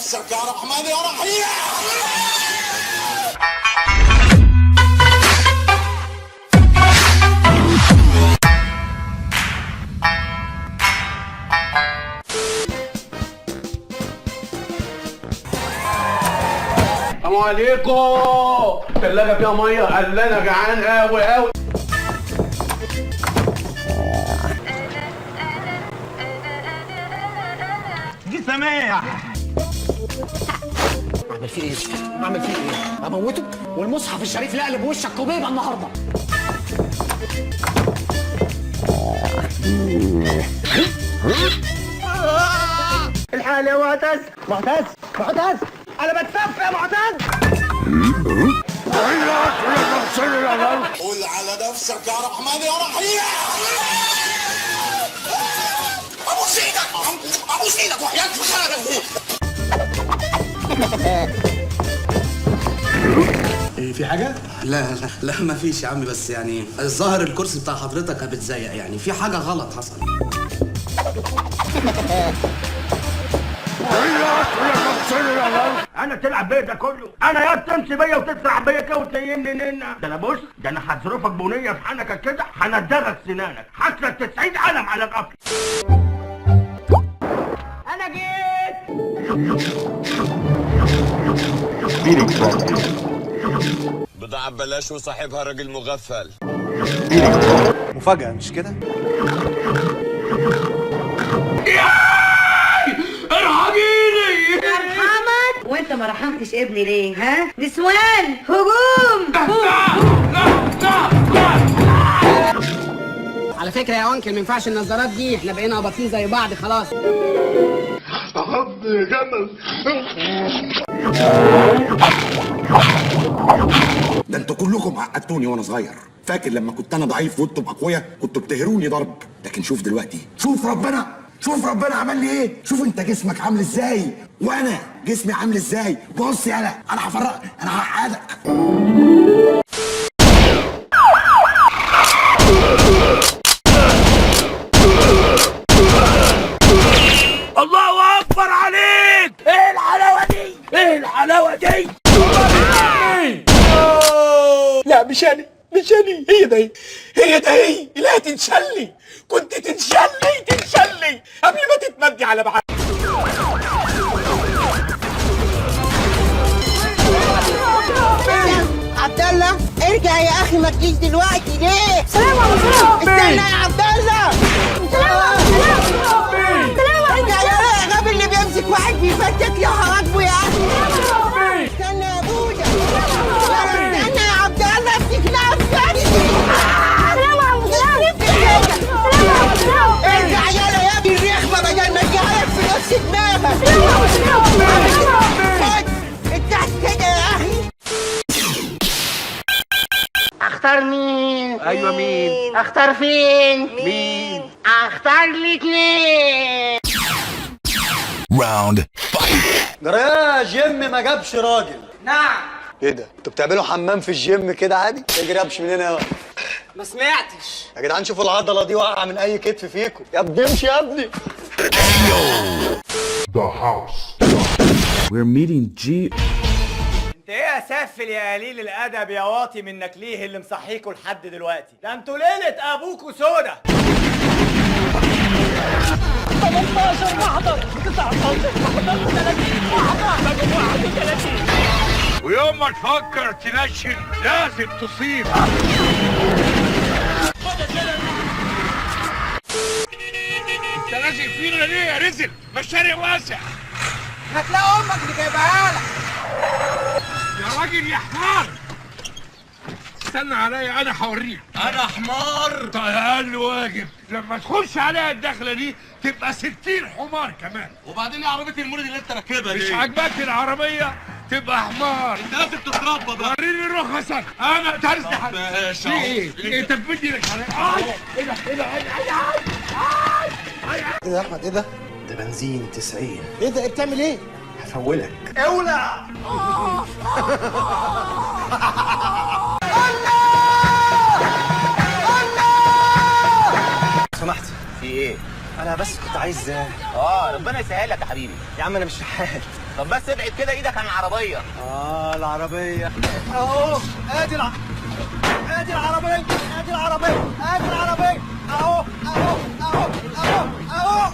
نفسك يا رحمن يا رحيم. السلام عليكم. الثلاجة فيها مية؟ قال انا جعان قوي قوي. دي سماح. اعمل فيه ايه؟ اعمل فيه ايه؟ اموته؟ والمصحف الشريف لا اقلب وشك كوبيبه النهارده. الحالة يا معتز، معتز معتز، انا بتفف يا معتز. قول على نفسك يا رحمن يا رحيم. ابوس ايدك، ابوس ايدك وحياة خالك. ايه في حاجة؟ لا لا لا ما فيش يا عمي، بس يعني الظاهر الكرسي بتاع حضرتك بتزيق، يعني في حاجة غلط حصلت. انا تلعب بيا ده كله؟ انا يا تمشي بيا وتسرح بيا كده وتنيمني نينا. ده انا بص، ده انا هظرفك بنيه في حنكك كده، هندغك سنانك، هكسر 90 قلم على القفل. انا جيت. بضاعة ببلاش وصاحبها راجل مغفل. مفاجأة مش كده؟ ارحمك وانت ما رحمتش ابني ليه؟ ها؟ نسوان هجوم. على فكرة يا انكل ما ينفعش النظارات دي، احنا بقينا قباطين زي بعض خلاص. ده انتوا كلكم عقدتوني وانا صغير. فاكر لما كنت انا ضعيف وانتم اقوياء كنتوا بتهروني ضرب، لكن شوف دلوقتي، شوف ربنا، شوف ربنا عمل لي ايه. شوف انت جسمك عامل ازاي وانا جسمي عامل ازاي. بص يالا، انا هفرقك، انا هقعدك. الله اكبر عليك، ايه الحلاوة دي؟ ايه الحلاوة دي؟ لا مش انا، مش انا، هي ده، هي ده، هي لا تنشلي، كنت تنشلي تنشلي قبل ما تتمدي على بعض. عبد الله ارجع يا اخي، ما تجيش دلوقتي ليه؟ سلام عليكم. استنى يا عبد الله. سلام. ارجع يا الغبي اللي بيمسك واحد بيفتك له حواجبه يا اخي. استنى يا بوده. استنى يا عبد الله، امسك نفسك. ارجع يلا يا ابني الرخمه، بدل ما اديها لك في نص دماغك. خد اتحت كده يا اخي. اختار مين؟ ايوه مين؟ اختار فين؟ مين؟ اختار الاثنين. جرايه جيم ما جابش راجل. نعم. ايه ده؟ انتوا بتعملوا حمام في الجيم كده عادي؟ اجري امشي من هنا يا ما سمعتش. يا جدعان، شوفوا العضلة دي واقعة من أي كتف فيكم. يا ابني امشي يا ابني. انت ايه يا سافل يا قليل الادب يا واطي منك ليه اللي مصحيكوا لحد دلوقتي؟ ده انتوا ليلة ابوكوا سودا. 18 محضر، 19 محضر، 30 محضر، 31. ويوم ما تفكر تنشن لازم تصيب. انت لازق فينا ليه يا رزل؟ ما الشارع واسع. هتلاقي امك اللي جايبها لك. يا راجل يا حمار، استنى عليا انا هوريك. انا حمار؟ طيب اقل واجب لما تخش عليا الدخلة دي تبقى 60 حمار كمان. وبعدين ايه عربية المولد اللي انت راكبها مش دي؟ عاجباك العربية تبقى حمار. انت لازم تتربى بقى. وريني رخصك. انا تعرف طب ماشي في اهو. ايه؟ ايه انت بتدي لك على ايه ده؟ ايه ده؟ ايه ده؟ ايه ده يا أحمد؟ ايه ده؟ ده بنزين 90. ايه ده؟ بتعمل ايه؟ هفولك. اولع. سمحت، في ايه؟ انا بس كنت عايز. ربنا يسهلك يا حبيبي. يا عم انا مش شحات. طب بس ابعد كده ايدك عن العربية. العربية اهو، ادي ادي العربية، ادي العربية، ادي العربية اهو اهو اهو اهو اهو.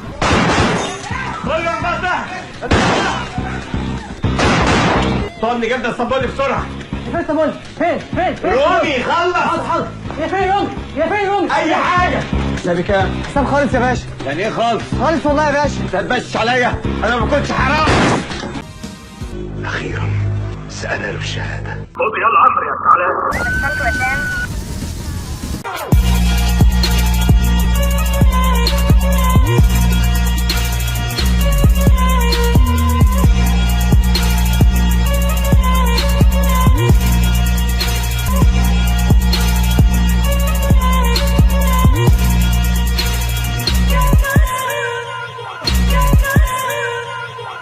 طن جبنه الصبولي بسرعة. فين الصابون؟ فين فين فين؟ رومي خلص. حاضر حاضر. يا فين رومي؟ يا فين رومي؟ اي حاجة. ده بكام؟ حساب خالص يا باشا. يعني ايه خالص؟ خالص والله يا باشا. انت هتبش عليا، انا ما كنتش حرام. اخيرا سأنال الشهادة. بس.